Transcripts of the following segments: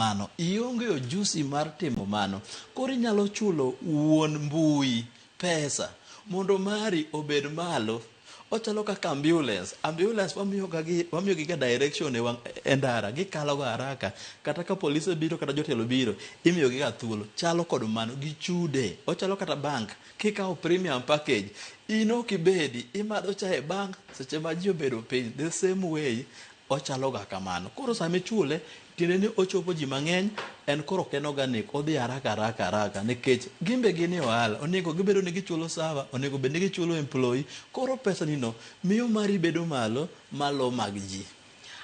Mano, ionge ojusi mar timo mano. Koro inyalo chulo wuon mbui pesa mondo mari obed malo. Ochalo kaka ambulance. Ambulance wamiyo gi ga direction e wang' e ndara, gikalo go haraka. Kata ka polise biro kata jotelo biro, imiyo gi ga thuolo. Chalo kod mano, gichude. Ochalo kata bank. Kikawo premium package, in ok ibedi, imadho chae bank seche ma ji obedo piny. The same way, ochalo ga kamano. Koro sama ichule, tiende ni ochopo ji mang'eny, en koro ok en organic, odhi haraka haraka haraka nikech gimbe gin e ohala. Onego gibedo ni gichulo server, onego bed ni gichulo employee. Koro pesa ni no miyo mari bedo malo malo mag ji.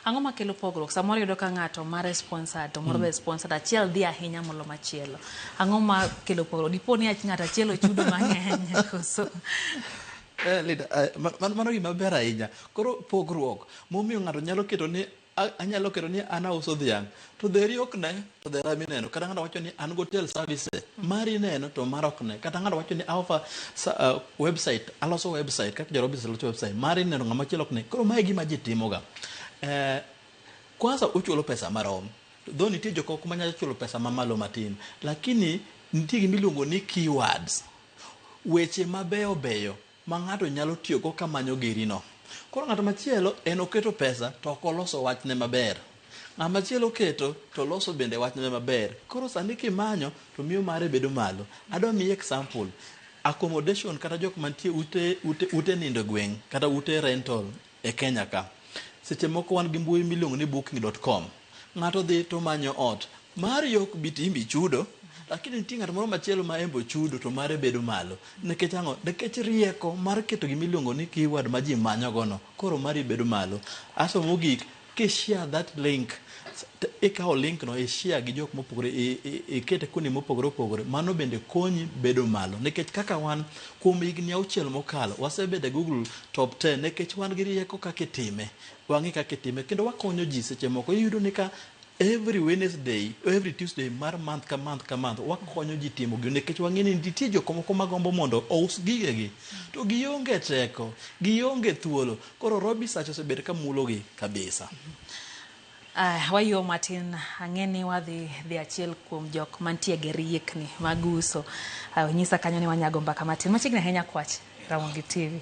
Ang'o makelo pogruok? Samoro iyudo ka ng'ato mare sponsored to moro be sponsored, achiel dhi ahinya molo machielo. Ang'o makelo pogruok? Dipo ni ng'ato achiel ochudo mang'eny koso? Linda, mano gima ber ahinya. Koro pogruok momiyo ng'ato nyalo keto ni anyalo keto ni an auso dhiang' to dheri ok ne to dhera mineno. Kata ng'ato wacho ni an go hotel services, mari ineno to mara ok ne. Kata ng'ato wacho ni offer website, aloso website kaka jo loso website, mari ineno, ng'ama chielo ok ne. Koro mae gima ji timoga. Kwanza uchulo pesa marom. Though nitie jok moko manyalo chulo pesa mamalo matin, lakini nitie gima iluongo ni keywords. Weche mabeyo beyo ma ng'ato nyalo tiyogo kamanyo girino. Koro ng'at machielo en oketo pesa to ok oloso wachne maber. Ng'ama chielo oketo to loso bende wachne maber. Koro sani kimanyo to miyo mare bedo malo. Adwa miyi example. Accommodation kata jok mantie ute nindo e gweng' kata ute rental e Kenya ka. Seche moko wan gi mbui miluongo ni booking.com. Ng'ato dhi to manyo ot. Mari ok bi timi chudo, lakini nitie ng'at moro machielo ma embe ochudo to mare bedo malo. Nikech ang'o? Nikech rieko mar keto gima iluongo ni keyword ma ji manyo go no. Koro mari bedo malo. Asto mogik, ki share that link, ikawo link no i share gi jok mopogore, ikete kuonde mopogore opogore, mano bende konyi bedo malo. Nikech kaka wan kuom higni 6 mokalo, wasebedo e Google top 10 nikech wan gi rieko kaka itime. Wang'e kaka itime kendo wakonyo ji seche moko. Iyudo ni ka every Wednesday, every Tuesday mar month ka month ka month, wakonyo ji timo gino nikech wang'e ni nitie jok moko magombo mondo ous gigegi to gionge teko, gionge thuolo. Koro Robi Search osebedo ka mulogi kabisa. Wayuo matin, ang'e ni wadhi dhi achiel kuom jok mantie gi riekni mag uso. Nyisa kanyo ni wanyago mbaka matin. Machiegni ahinya kwach Ramogi TV.